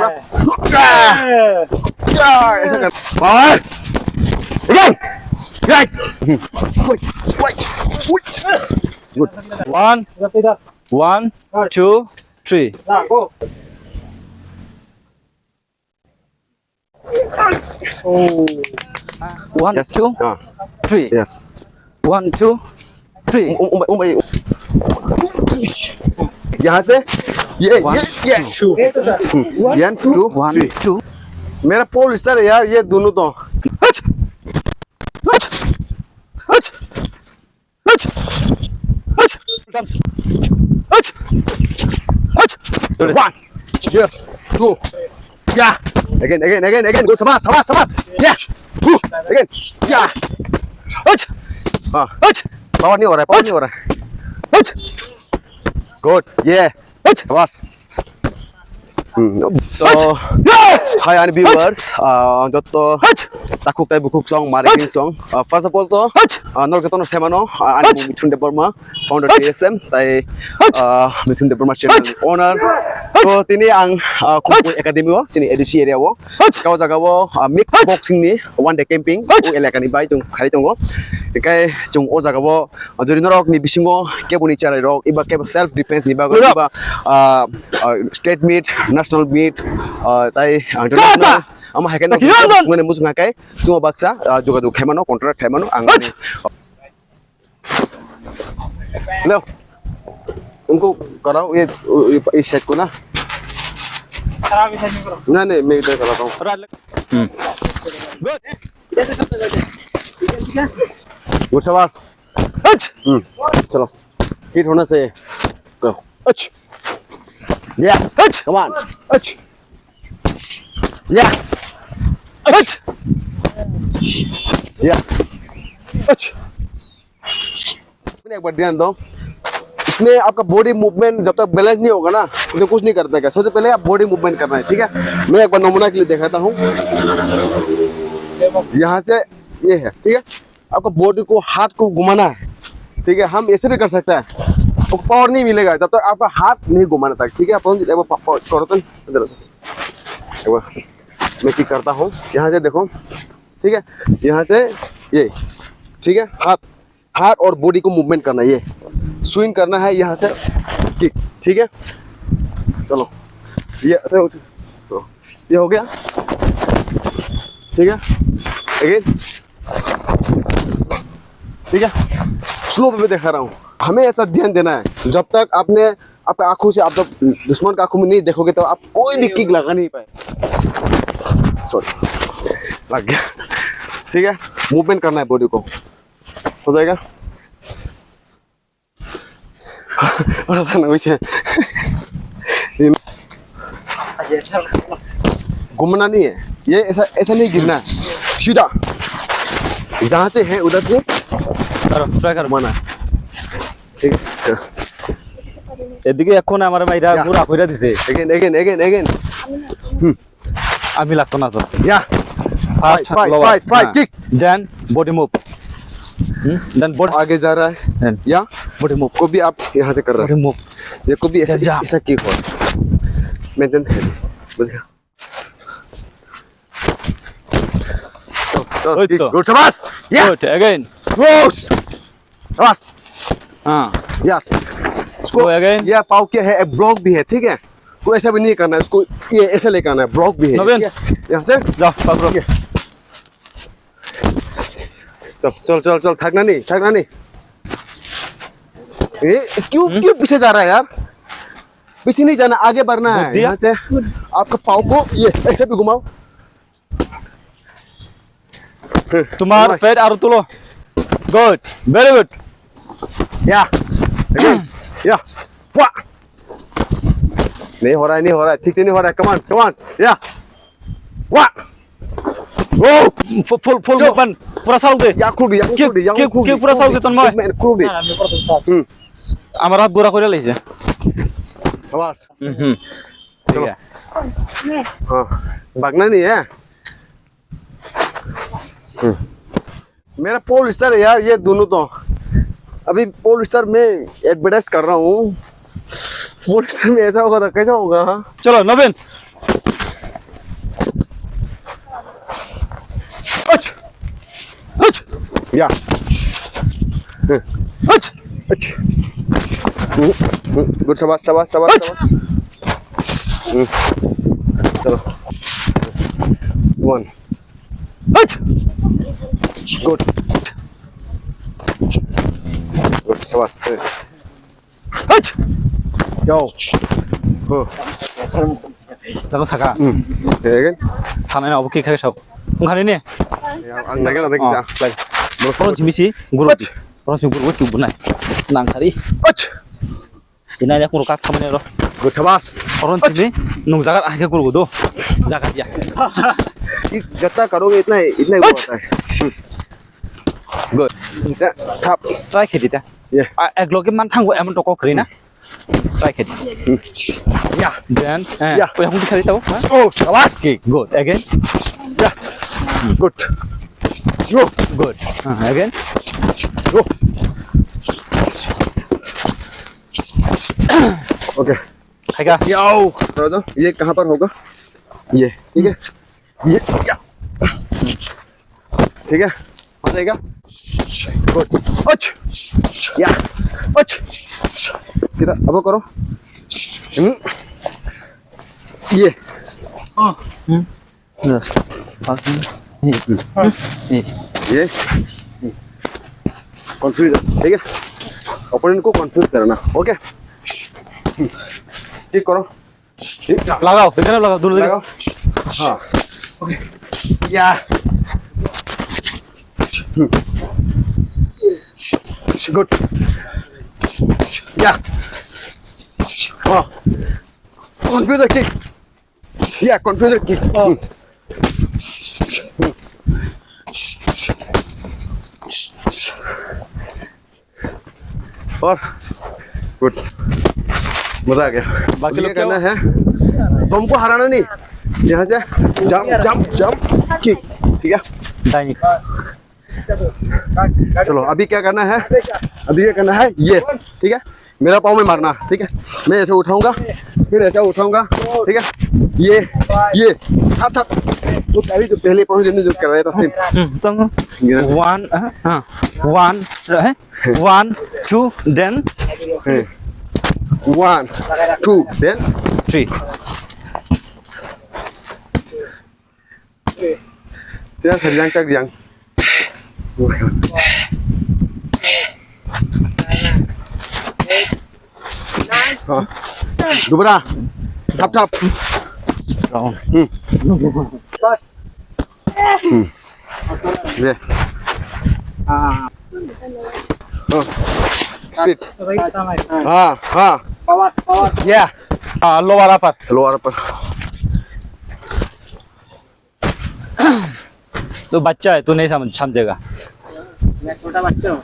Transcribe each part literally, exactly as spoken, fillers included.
Ah! Ah! Again! Right! Wait! Wait! Wait! Good. One, one, two, three. One, yes, two, ah, three. Yes. One, two, three. Um, um, um, um, यहाँ से ये, ये, ये। हम्म। One, two, three। मेरा पोल सर यार, ये दोनों तो। Hutch! Hutch! Hutch! One. Yes. Two. Yeah. Again, again, again, again. Good. Sabar, sabar, sabar. Yes. Two. Again. Yeah. Hach. हाँ। Hach. Power नहीं हो रहा है, power नहीं हो रहा है। Hach. Good. Yeah. Hach. Sabar. So, hi ani viewers, ah, joto takhuk tai bukhuk song, mari song. Ah, first of all to, ah, norok joto no semano, ah, ani mung Mithun Debbarma, founder T S M, tai, ah, Mithun Debbarma channel owner. To tini ang, ah, Khumkui Academy o, chini A D C area o. Kau jaga o, ah, mix boxing ni one day camping, o elaka ni bai tung khai tongo. Ekai chung o jaga o, ah, jodi norok ni bisingo kebo ni charai rok, iba kebo self defense ni bagwi, iba, ah, ah, state meet, national meet, ah, tai, ah, international. Ama hai khe no mane muchung hai kai, chuma baksa, ah, jogajog khaimano, contract khaimano, ang mane. Hello, उनको कराओ ये, ये, ये सेट को ना। नहीं, नहीं, मैं इधर कराता हूँ। Hmm. Good. Good, शाबाश। हच। हम्म, चलो। हिट होना चाहिए। Go। Hutch. Yes। Hutch. Come on। Hutch. Yeah। Hutch. Yeah। Hutch. मैंने एक बार ध्यान दो, इसमें आपका बॉडी मूवमेंट जब तक बैलेंस नहीं होगा ना, तो कुछ नहीं करता है। सबसे पहले आप बॉडी मूवमेंट करना है, ठीक है? मैं एक बार नमूना के लिए दिखाता हूँ। यहाँ से ये है, ठीक है? आपका बॉडी को, हाथ को घुमाना है, ठीक है? हम ऐसे भी कर सकता है, आपको पावर नहीं मिलेगा जब तक आपका हाथ नहीं घुमाना था, ठीक है? अपन एक बार पा-, पा-, करो तो, इधर आओ। एक बार मैं किक करता हूँ, यहाँ से देखो, ठीक है? यहाँ से ये, ठीक है? हाथ, हाथ और बॉडी को मूवमेंट करना है, ये स्विंग करना है यहाँ से, किक, ठीक है? चलो, ये, ये हो गया, ठीक है? अगेन, ठीक है, स्लो पे दिखा रहा हूँ। हमें ऐसा ध्यान देना है, जब तक आपने, आपका आंखों से, आप जब दुश्मन का आंखों में नहीं देखोगे तो आप कोई भी किक लगा नहीं पाए। सॉरी, लग गया। ठीक है, मूवमेंट करना है बॉडी को, हो जाएगा। और ऐसा ना वैसे घूमना नहीं है, ये ऐसा, ऐसा नहीं गिरना है, सीधा जहाँ से है उधर से। Try করো। ঘুমানা। ঠিক আছে। এদিকে এখন আমার ভাইরা পুরা কইরা দিছে। Again, again, again, again। হুম। আমি লাগতো না তো। या। First fight, lower। Fight, fight, हाँ। Kick। Then body move। হুম? Then body। आगे जा रहा है। Then या। Body move। को भी आप यहाँ से कर रहा है। Body move। ये को भी ऐसा, ऐसा किक हो। मेंटेन है। बस। चल, चल, ওই তো। Good, शाबाश। या। Good, again। Good। शाबाश। हाँ। यस। इसको, वो again। ये पाव क्या है? एक ब्लॉक भी है, ठीक है? तो ऐसा भी नहीं करना है, इसको ये ऐसे लेकर आना है, ब्लॉक भी है, नवीन। ठीक है? यहाँ से। যাও, পাকড়ো। ये। चल, चल, चल, चल, थकना नहीं, थकना नहीं। ए, क्यों, क्यों पीछे जा रहा है यार? पीछे नहीं जाना, आगे बढ़ना है। यहाँ से आपका पाव को ये ऐसे भी घुमाओ। তোমার পেট আরো তুলো। Good, very good। या। या। वाह। नहीं हो रहा है, नहीं हो रहा है, ठीक से नहीं हो रहा है। Come on, come on। या। वाह। ओ। फु-, फुल, फुल जो। मूवमेंट। पूरा साल दे। या खुल, या खुल, किक, या किक, खुल, किक पूरा साल दे, तन्मय। मूवमेंट खुल दे। हम्म। আমার হাত গোড়া করে লাইছে। शाबाश। হুম। चलो। ठीक है। हाँ, भागना नहीं है। हम्म। मेरा पोल स्टार है यार, ये दोनों तो। अभी पोल स्टार में एडवर्टाइज कर रहा हूँ। पोल स्टार में ऐसा होगा तो कैसा होगा? चलो, नवीन। Yeah. Ach! Ach! Hmm, hmm. Good, shabash, shabash, shabash, shabash. Hmm. Chalo. One. Ach! Good. Good, shabash. Ach! Yo. Huh. Jago saka. Hmm. Again? Sanai na obo khe khe sab. Ungkhani ni? Ya, ang naga naga Oh, kisa. Play. Bro, koron simi si guru. Ach! Koron simi guru tu bunai. Nang kari. Ach! Ina ya kuru kak thamani ro. Good, shabash. Koron simi nung jagat ahke guru do. Jagat ya. ये जितना करोगे इतना इतना ही Ach! होता है। Good. Tap. Try khe di ta. Yeah. Ah, ek loge man thango emon toko khri na. Try khe di. Yeah. Then, eh, Yeah. Oya hung di khari tau. Oh, shabash. Okay, good. Again. Yeah. Good. Yo. Good. Ah, again. Yo. Okay. Khaika. Yo. करो तो। ये कहाँ पर होगा? ये, ठीक है? ये, या। ठीक है? हो जाएगा? Good. Ach! या। Ach! किधर? अब करो। हम्म। ये। Yes. ये। ये। Confuse, ठीक है? Opponent को confuse करना, OK? ठीक करो। लगाओ, इधर लगाओ, दोनों जगह। लगाओ। हाँ। OK। या। हम्म। Good। या। हाँ। Confuse है, ठीक। या, confuse है, ठीक। हाँ। हम्म। और गुड, मजा आ गया। बाकी लोग क्या करना है, दम को हराना नहीं, यहाँ से जंप जंप जंप किक, ठीक है। दाहिने। चलो, अभी क्या करना है, अभी क्या करना है, ये, ठीक है, मेरा पाँव में मारना, ठीक है, मैं ऐसे उठाऊंगा, फिर ऐसा उठाऊंगा, ठीक है, ये, ये, साथ साथ, तो अभी तो पहले पाँव जब कर रहा था सेम। हम्म, तो गिरा। One, हाँ, हाँ, one, है? One, two, then हाँ। One, two, then three. Yang kerjang cak yang. Nice. Dubra. Tap tap. Hmm. Hmm. Yeah. Ah. Oh. Speed. Ah, ah. Power, power. Yeah. Ah, lower upper. Lower upper. तू बच्चा है, तू नहीं समझ समझेगा। मैं छोटा बच्चा हूँ।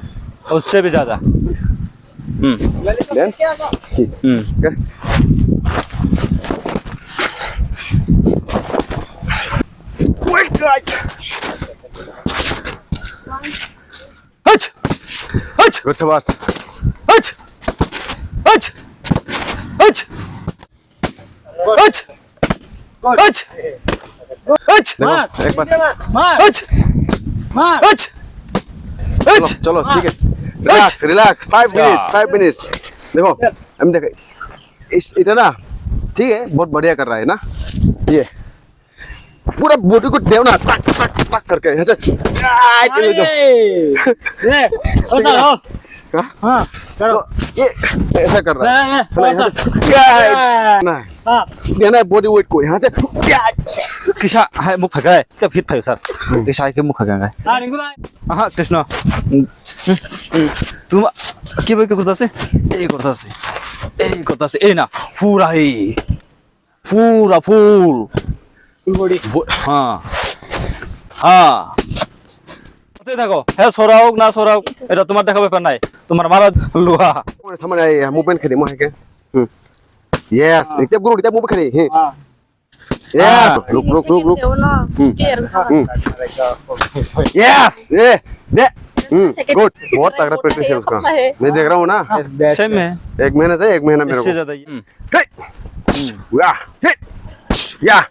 उससे भी ज्यादा। हम्म। Then? हम्म। Okay. Wait, right. Hach! Hach! Good, शाबाश। Hach! Hach! Hach! Hach! Hach! Hach! देखो, एक बार। मार। Hach! मार। Hach! चलो, Hach! चलो, ठीक है। Hach! Relax, relax, five minutes, five minutes। देखो, हम देख, इस, इतना, ठीक है, बहुत बढ़िया कर रहा है ना, ये। पूरा बॉडी को दो ना, टक, टक, टक करके, यहाँ से, आ, ये दो। अरे! ये, ओ सर, हो। हाँ? हाँ, करो। तो ये ऐसा कर रहा है। नहीं, नहीं, नहीं, मतलब यहाँ से, ओ सर। क्या है? हाँ। ना। हाँ। ये ना बॉडी वेट को यहाँ से, क्या है? Kisa hai muk phagai, ta fit phayo sir. Kisa hai ke muk phagai. हाँ, रिंकू दा। Aha, Krishna. तुम के भाई के कुर्ता से? ए कुर्ता से। ए कुर्ता से। ए ना, पूरा ही। Full, full. Full body. हाँ। हाँ। করতে থাকো। হ্যাঁ, সরাও না সরাও, এটা তোমার দেখা ব্যাপার নাই। তোমার মারা লোহা। Sama na movement khani mo hai ke. Hmm. Yes, ritep guru, ritep move khani. He. Yes. Ruk, ruk, ruk, ruk. Hmm. Hmm. Yes. Eh. De. Hmm. Good. बहुत तगड़ा practice है उसका। मैं देख रहा हूँ ना। सेम है। एक महीना से एक महीना मेरे को। इससे ज्यादा ही। हम्म। Hey! Yeah! Hey! Yeah!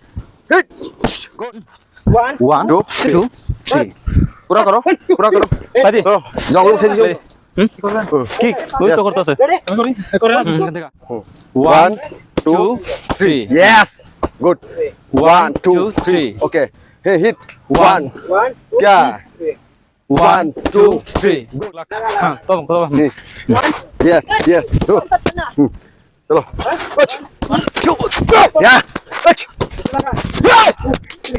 Hey! Go! One, two, two, three. three. पूरा करो, पूरा करो। Ready? चलो, जाओ, लोग, चलो। Ready? Hmm? Kick. Yes. Ui, to korto ase. Hmm, kante ka. Hmm. One, two, three. Yes. Good. One, two, three. Okay. Hey, hit. One. One. Kya? One, two, three. Good luck. Ha, tobong, tobong. Hmm. Yes, yes. Good. Hmm. चलो। Ach! या! Ach! या!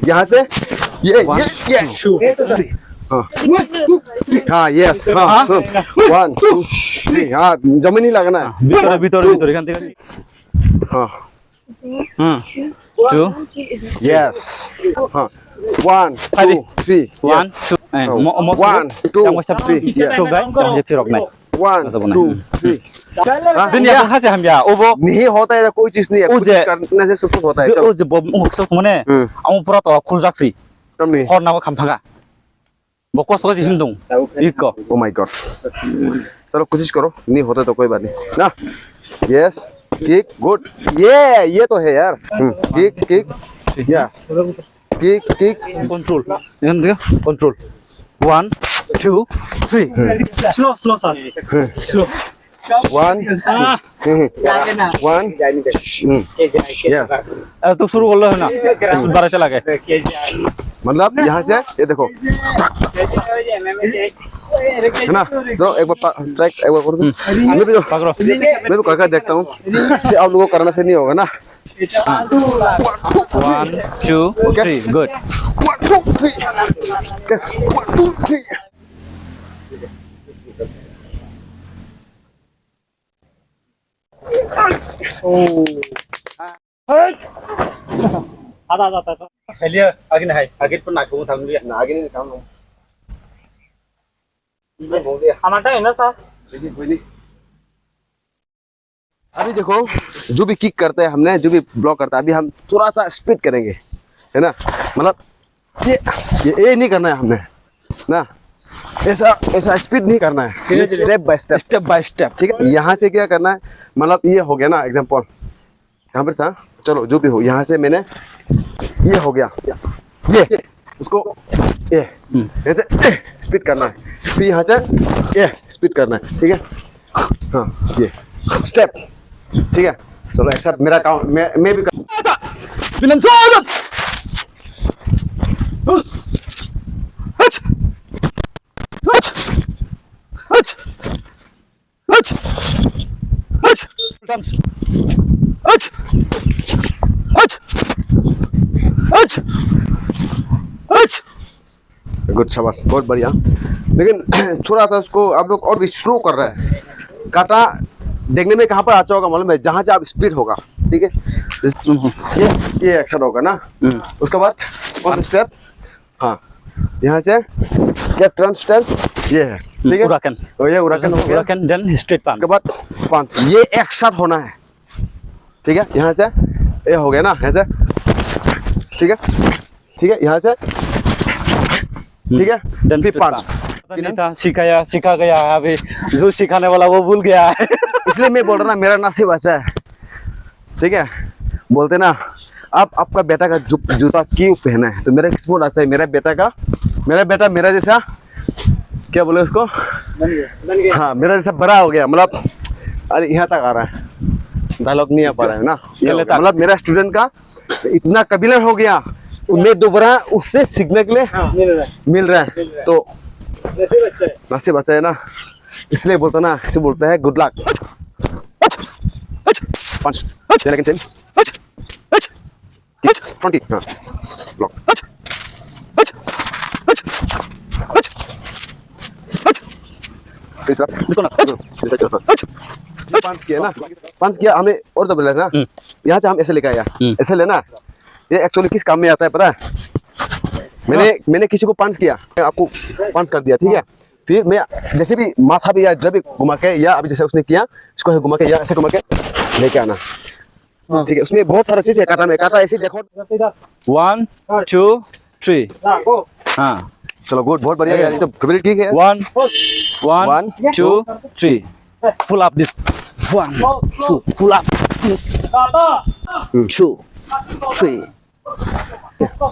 यहाँ से ये, ये, ये। Two, three. हाँ। हाँ, yes, हाँ, हाँ। One, two, three। हाँ, जमीन ही लगाना है। ভিতরে, ভিতরে, ভিতরে, এখান থেকে। हाँ। Hmm. Two. Yes। हाँ। One, two, three। One, yes। Two। Eh, हाँ। Mo-, mo-, one, two, three। Yes। Two guy, yang je pirok nai. One, two, three। हाँ, bini ya, ya। Hase hamya, obo। नहीं होता है, कोई चीज़ नहीं है, ओ जे, कोशिश करने से सब कुछ होता है, चलो। ओ जे, bo-, mung sok mane, hmm, ang pura to khul jaksi। Tamni? Hor na ko kham thanga। Bo kos kos him dong। Iko। Oh my God। चलो, कोशिश करो, नहीं होता तो कोई बात नहीं। ना? Yes, kick, good। ये, ये तो है यार। Hmm, kick, kick। Yes। Kick, kick। Control। Yan dia, control। One, two, three। Slow, slow, sir। Slow। One। Ah। One। Hmm। Yes। Eh, to shuru korle hoy na। Speed baraite lage। मतलब यहाँ से ये देखो। है ना? चलो एक बार पा-, ट्राई एक बार करो तो। Hmm। मैं भी तो, पकड़ो। मैं भी करके देखता हूँ। फिर आप लोगों को कराना से नहीं होगा ना। One, two, three, good। One, two, three। Okay, one, two, three। Oh। Ada, ada, ada। Failure, again hai, again pun aku thang dia। Nah, again ini kamu। Ini mau dia। Amata ena sa। Ini, ini। अभी देखो, जो भी किक करता है हमने, जो भी ब्लॉक करता है, अभी हम थोड़ा सा स्पीड करेंगे, है ना? मतलब ये, ये, ये नहीं करना है हमने ना, ऐसा, ऐसा स्पीड नहीं करना है। धीरे धीरे। Step by step। Step by step। ठीक है, यहाँ से क्या करना है, मतलब ये हो गया ना, एग्जांपल यहाँ पर था, चलो जो भी हो, यहाँ से मैंने ये हो गया, ये उसको ये, हम्म। यहाँ से स्पीड करना है, फिर यहाँ से ये स्पीड करना है, ठीक है? हाँ, ये स्टेप, ठीक है। चलो एक साथ मेरा काउंट, मैं, मैं भी कर। Bilang jorok! Hach! Hach! Hach! Hach! Hach! Hach! Hach! Hach! Hach! Good, शाबाश, बहुत बढ़िया। लेकिन थोड़ा सा उसको आप लोग और भी स्लो कर रहे हैं। काटा देखने में कहाँ पर अच्छा होगा मालूम है? जहाँ से आप स्पीड होगा, ठीक है? ये, ये एक्शन होगा ना। हम्म। उसके बाद कौन सा स्टेप? हाँ, यहाँ से क्या टर्न स्टेप ये है, ठीक है? Uraken। तो ये uraken हो गया। Uraken, then straight punch। उसके बाद पंच, ये एक साथ होना है, ठीक है? यहाँ से ये हो गया ना, यहाँ से, ठीक है, ठीक है, यहाँ से, ठीक है, then फिर straight पंच। Punch। पता नहीं था, सिखाया, सिखा गया है अभी, जो सिखाने वाला वो भूल गया है। इसलिए मैं बोल रहा ना, मेरा नसीब अच्छा है। ठीक है, बोलते ना, आप आपका बेटा का जू-, जूता क्यों पहना है? तो मेरा किस्मत अच्छा है, मेरा बेटा का, मेरा बेटा मेरा जैसा, क्या बोले उसको? बन गया, बन गया। हाँ, मेरा जैसा बड़ा हो गया, मतलब, अरे यहाँ तक आ रहा है, डायलॉग नहीं आ पा रहा है ना। ये हो गया। मतलब मेरा स्टूडेंट का इतना काबिलियत हो गया, मैं दोबारा उससे सीखने के लिए हाँ, मिल रहा है। मिल रहा है। मिल रहा है। तो नसीब अच्छा है। नसीब अच्छा है ना, इसलिए बोलता ना, इसे बोलता है good luck. Punch। Then again same। Front kick। हाँ। Block। This one। पंच किया ना, पंच किया, हमें और तो बोला ना, हम्म। यहाँ से हम ऐसे लेके आया, हम्म। ऐसे लेना, ये एक्चुअली किस काम में आता है पता है? मैंने, हाँ। मैंने किसी को पंच किया, आपको पंच कर दिया, ठीक है? फिर मैं जैसे भी माथा भी या जब भी घुमा के या अभी जैसे उसने किया, इसको ऐसे घुमा के या ऐसे घुमा के लेके आना। हाँ। ठीक है, उसमें बहुत सारा चीज है काटा में, काटा ऐसे देखो। One, two, three। हाँ। चलो, गुड, बहुत बढ़िया यार, ये तो फेवरेट ठीक है। One, one, one, two, three। Full up this। One, two, full up this। Hmm. Two, three।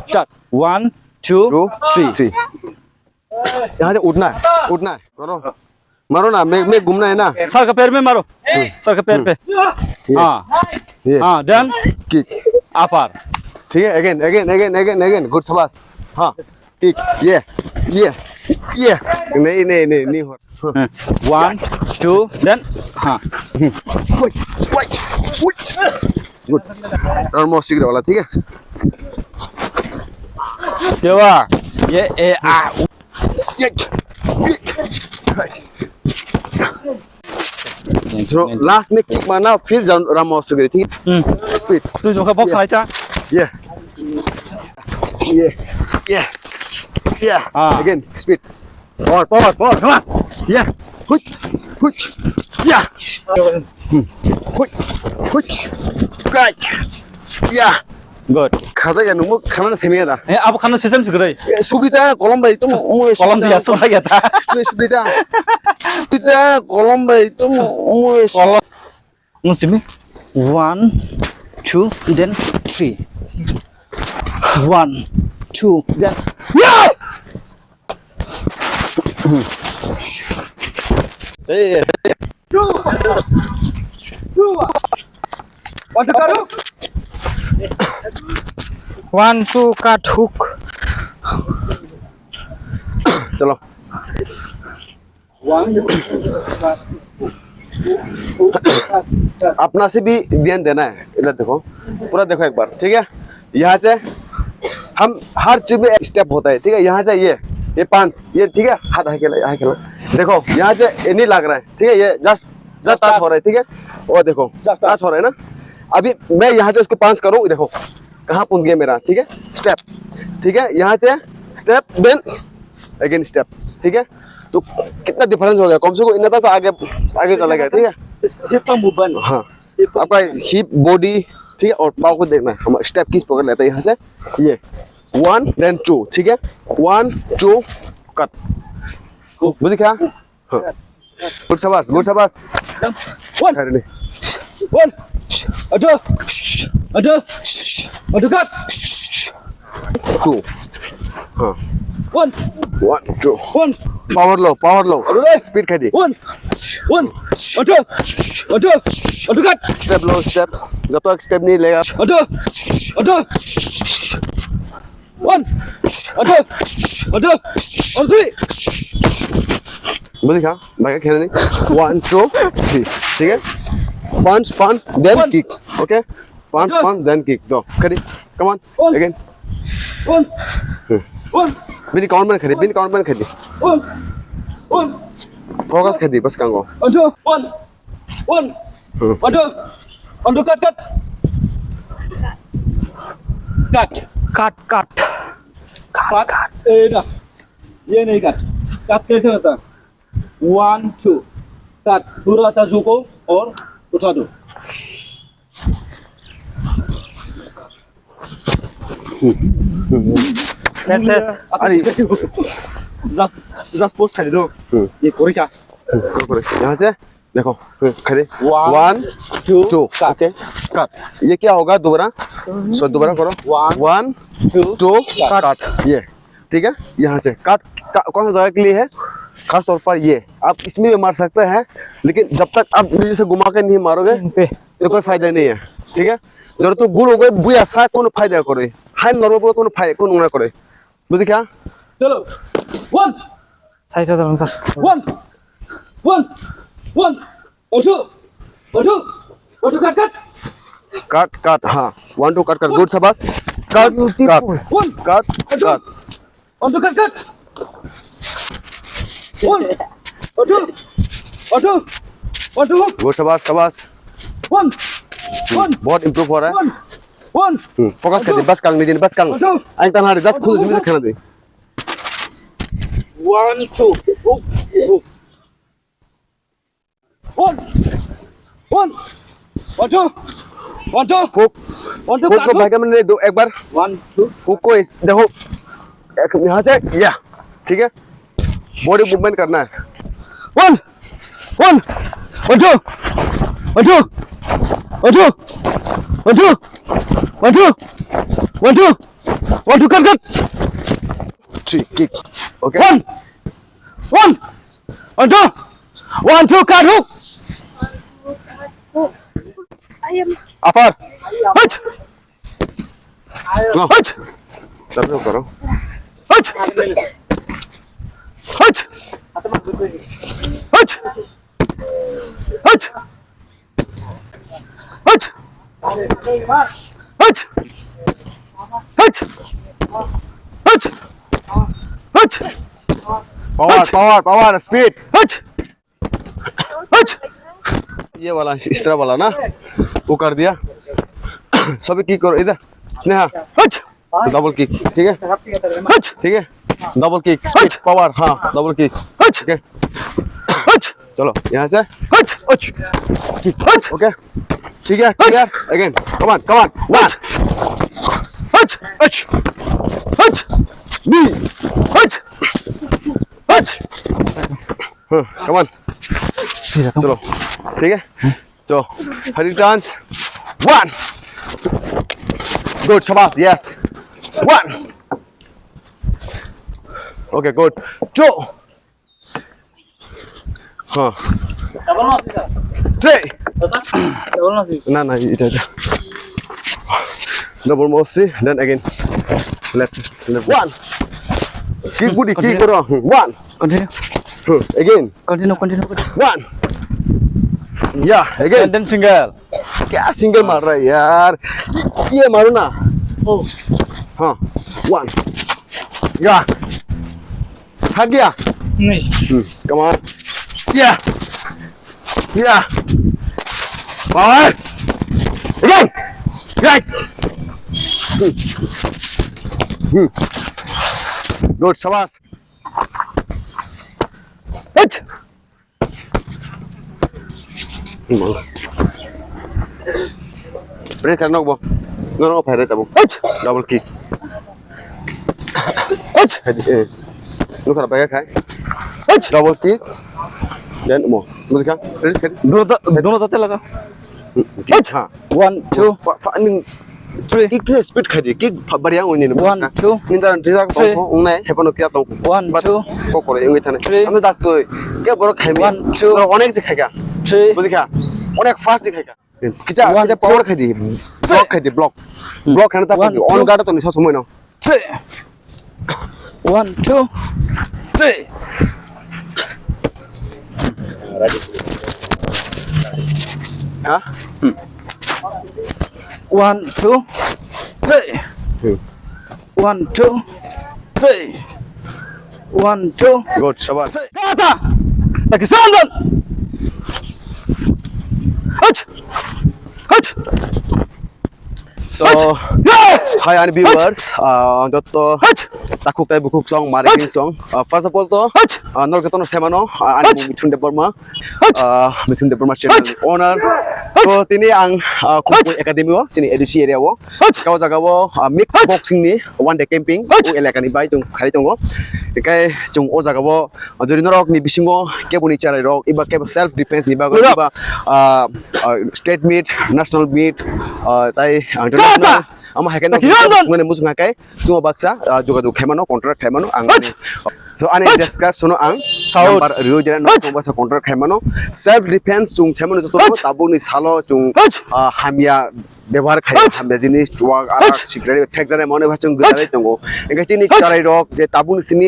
Start। One, two, two, three। Three। यहाँ से उठना है, उठना है, करो। मारो ना, मैं, मैं घूमना है ना। सर का पैर में मारो। सर का पैर पे। ये, हाँ। ये। हाँ, then किक। अपर। ठीक है, again, again, again, again, again। Good, शाबाश। हाँ। किक, ये, ये, ये। नहीं, नहीं, नहीं, नहीं हो। One, two, then, हाँ। Good। Almost सीख रहा वाला, ठीक है? देवा, ये, ए, आ, ये, ये। Throw, last में किक मारना, फिर जाओ, राम महोत्सव के, ठीक है? हम्म। Speed। तू जो का बॉक्स ये। लाइटा। ये। ये। ये। ये। हाँ। Again, speed। Power, power, power, come on। ये। हुच, हुच। या। हम्म। हुच, हुच। Right। या। Good। Khajak ya nungbo khana semiya da. Eh, abo khana session sikrai. Eh, Subrita kolom bai tum mu kolom dia sola ya ta. Subrita. Subrita kolom bai tum mu kolom. Musimi. One, two, then three. One, two, then. Yeah! Hey, hey, hey. One, two, cut hook. चलो। अपना से भी ध्यान देना है। इधर देखो, पूरा देखो एक बार, ठीक है? यहाँ से हम हर चीज में एक स्टेप होता है, ठीक है? यहाँ से ये, ये पांच, ये, ठीक है? हाथ यहाँ खेलो, यहाँ खेलो। देखो, यहाँ से ये नहीं लग रहा है, ठीक है? ये जस्ट, जस्ट टच हो रहा है, ठीक है? वो देखो, टच हो रहा है ना? अभी मैं यहाँ से उसको पांच करूँ, देखो कहाँ पहुँच गया मेरा, ठीक है? स्टेप, ठीक है? यहाँ से स्टेप, देन अगेन स्टेप, ठीक है? तो कितना डिफरेंस हो गया? कम से कम इतना तो आगे, आगे चला गया, ठीक है? हिप का मूवमेंट। हाँ। आपका हिप, बॉडी, ठीक है, और पाँव को देखना है, हम स्टेप किस पकड़ लेते हैं यहाँ से, ये वन देन टू, ठीक है, वन टू कट, बुझे क्या? हाँ। गुड शाबाश, गुड शाबाश। वन। अरे नहीं। One. Auto. Auto. Auto cut. Two. हाँ। One. One, two. One. Power low, power low. अरे। स्पीड खाई दी। One. One. Auto. Auto. Auto cut. Step लो, स्टेप। जब तक स्टेप नहीं लेगा। अटो। अटो। वन। अटो। अटो। और थ्री। बुझे क्या? भाई क्या खेलने? One, two, three. ठीक है? पांच, पांच, देन वन। किक। ओके? पांच, टू। पांच, देन किक। दो। करी। Come on. One. Again. One. One. बिनी काउंट में खड़ी, बिनी काउंट में खड़ी। वन। वन। फोकस खड़ी, बस कांगो। One, two. वन। One, हम्म। One, two, one, two, cut, cut। Cut। Cut, cut। Cut, cut। ए, ना, ये नहीं कट। कट कैसे होता है? One, two, cut. पूरा अच्छा झुको और उठा दो। Yes, yes। अरे। Just, just pause कर दो। हम्म। ये पूरी क्या? यहाँ से देखो, खड़े। One, one, two, two। Cut। Okay, cut. ये क्या होगा दोबारा? सो दोबारा करो। One, one, two, two, cut। Cut। ये, ठीक है, यहाँ से कट। का-, कौन सा जगह के लिए है? खास तौर पर ये, आप इसमें भी मार सकते हैं, लेकिन जब तक आप नीचे से घुमा के नहीं मारोगे, इन पे। तो कोई फायदा नहीं है, ठीक है? जरूरत तो गुल हो गए, बुया सा कोनो फायदा करे, हाई नॉर्मल को कोनो फायदा, कोनो ना करे, बुझे क्या? चलो, वन। Side हो जाओ सर। One, one, one, और टू, और टू, और two, cut, cut. Cut, cut, हाँ, one two cut, cut, good, शाबाश। Cut, cut, Beautiful। One, cut, और टू, कट। और टू, कट, कट। One, और टू, और टू, और टू। गुड, शाबाश, शाबाश। One, one, बहुत इम्प्रूव हो रहा है। One, one, हम्म, फोकस कर दे, बस कांग नहीं देने, बस कांग। और टू। आइंग तनहारे, जस्ट खुद जिम्मे से खाना दे। One, two, hook, hook। One, one, one, two, one, two, hook, one, two, hook को काट। भाई का मैंने दो, एक बार। One, two। हुक को इस, देखो, एक यहाँ से, या, ठीक है, बॉडी मूवमेंट करना है। One, one, one, two, one, two, one, two, one, two, one, two, one, two, one, two, cut, cut। three, kick. Okay? One! One! One, two! One, two, cut hook! Upper! Hut! No. Hut! Hut! Hut! Hut! Hut! Hut! Hut! Hut! Hut! Hut! Power, power, power, speed. Hut! Hut! ये वाला, इस तरह वाला ना, वो कर दिया। सभी किक करो इधर। स्नेहा। हट! डबल किक, ठीक है? हट! ठीक है? डबल किक, स्पीड, हट! पावर, हाँ, डबल किक। हट! ठीक है? हट! चलो, यहाँ से। हट! हट! ओके? ठीक है, clear? Again, come on, come on. One. हट! हट! हट! नी। हट! हट! हाँ, कम ऑन। चलो, ठीक है? So, hurry turns. One. Good, शाबाश, yes. One. Okay, good. Two. हाँ। Three. না, না, এটা, এটা। Double move C, then again. Left, left. One. Kick body, kick করো। One. Continue. Again. Continue, continue, continue. One. Yeah, again. And then single. क्या सिंगल मार रहा है यार? ये, ये मारो ना। ओ। हाँ, वन। या। थक गया? नहीं। हम्म, कम ऑन। या। या। और अगेन। राइट। हम्म। हम्म। गुड, शाबाश। हट। Press kar nok bo. No, no, phai re tabuk. Hut! Double kick. Hut! Khai di, eh. Nukha bai khai. Hut! Double kick. Then mo. Buji kha? Press khai di. Dono ta, dono tate laga. Kick, ha. One, two. Fa, fa, ning Three. Iktu speed khai di, kick bariya wngni. One, two. Ninda tijak three. Tongkho, wngnai, hepono kiya tongkho. One, two. Kok kore wngwi thani. Three. Amno dak twi. Ke borok khai mi. One, two. Borok onek je khaika. Three. Buji kha? Onek fast je khaika. Kicha, one, kicha power khai di. Block khai di, block. Block khai na ta khai di. On guard to ni sa somoi no. Three. One, two, three. Ha? One, two, three. One, two, three. One, two. Good, shabash. Three. Kata! Taki sandan! Hut! Hut! So, hi ani viewers, ah, joto takhuk tai bukhuk song, mari song. Ah, first of all to, ah, norok jotono semano, ah, ani Mithun Debbarma, ah, Mithun Debbarma channel owner. To tini ang, ah, Khumphung Academy o, chini A D C area o. Kau jaga o, ah, mix boxing ni one day camping, o elaka ni bai tung khai tongo. Ekai chung o jaga o, jodi norok ni bisingo keboni charai rok, iba kebo self defense ni bagwi, iba, ah, ah, state meet, national meet, ah, tai international. Ama hai khe no mane muchung hai kai, chuma baksa, ah, jogajog khai mano, contract khai mano, ang ani, so ani description o ang number riyo jera no, chuma baksa contract khai mano. Self defense chung khai mano joto tabuk ni salo chung, ah, hamya bebohar khai, hamya jinis, chuwak, arak, cigarette, phek jani mano ba chung gwnai tongo. Engkhe chini charai rok je tabuk ni simi,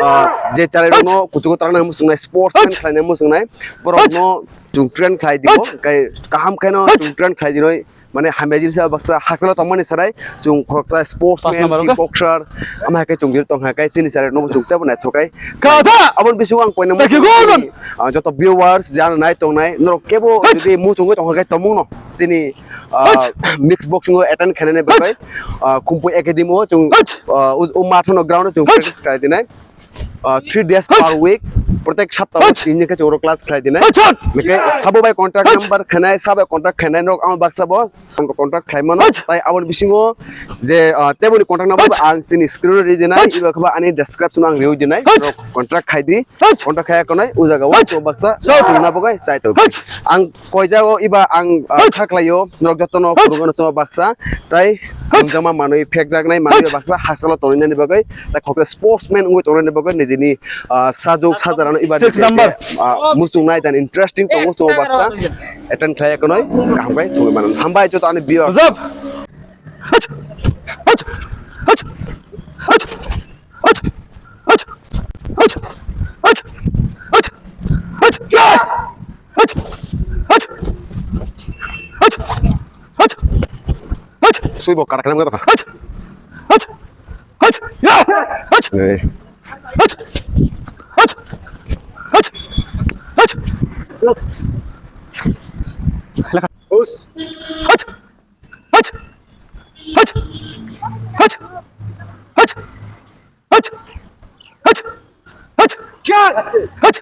ah, je charai rok no kuchugo tarang nai muchung nai, sportsman khlai nai muchung nai, borok no chung train khlai di, kai kaham khe no chung train khlai di noi. Mane hamya jinisa baksa hakchalo tongmani sarai chung khoroksa sportsman, kickboxer, ama hai khe chung jil tong hai khe chini sarai no chung tebo naithok kai. Aboni bisingo ang koina, ah, joto viewers jana nai tongnai norok kebo jodi muchungwi tong hai khe tongmung no chini, ah, mix boxing o attend khainani bagwi, ah, Khumphung Academy o chung, ah, o, o math no ground o chung practice khlai dinai. Ah, three days per week, Protek sapta o tin din khe chwng oro class khlai dinai. Hoi, chot! Hwnkhe sabo bai contact number khainai, sabo bai contact khainai rok ang baksa bo ang contact khlai mano. Hoi! Tai aboni bisingo je, ah, teboni contact number ang chini screen o ri dinai, iba khe ba ani description o ang riwi dinai. Hoi! Rok contact khai di. Hoi! Contact khai konai o jaga o chwng baksa tongna bagwi chai tongo. Hoi! Ang koijago iba ang, ah, kha khlaio, norok jotono phurungno chwng baksa. Tai jama manwi phekjaknai manwi baksa hasteo tongnani bagwi, tai khoksa sportsman wngwi tongnani bagwi nijini, ah, sajwk sajarano iba six number. Ah, muchungnai dan interesting tongo chwng baksa attend khlai konai kaham khe thungwi mano. Hambai joto ani viewer. Rajab. Hach! Hach! Hach! Hach! Sui bo kara kara. Hach! Hach! Hach! Ya! Hach! Eh. Hach! Hach! Hach! Hach! Hach! Hach! Hach! Hach! Hach! Hach! Hach! Hach!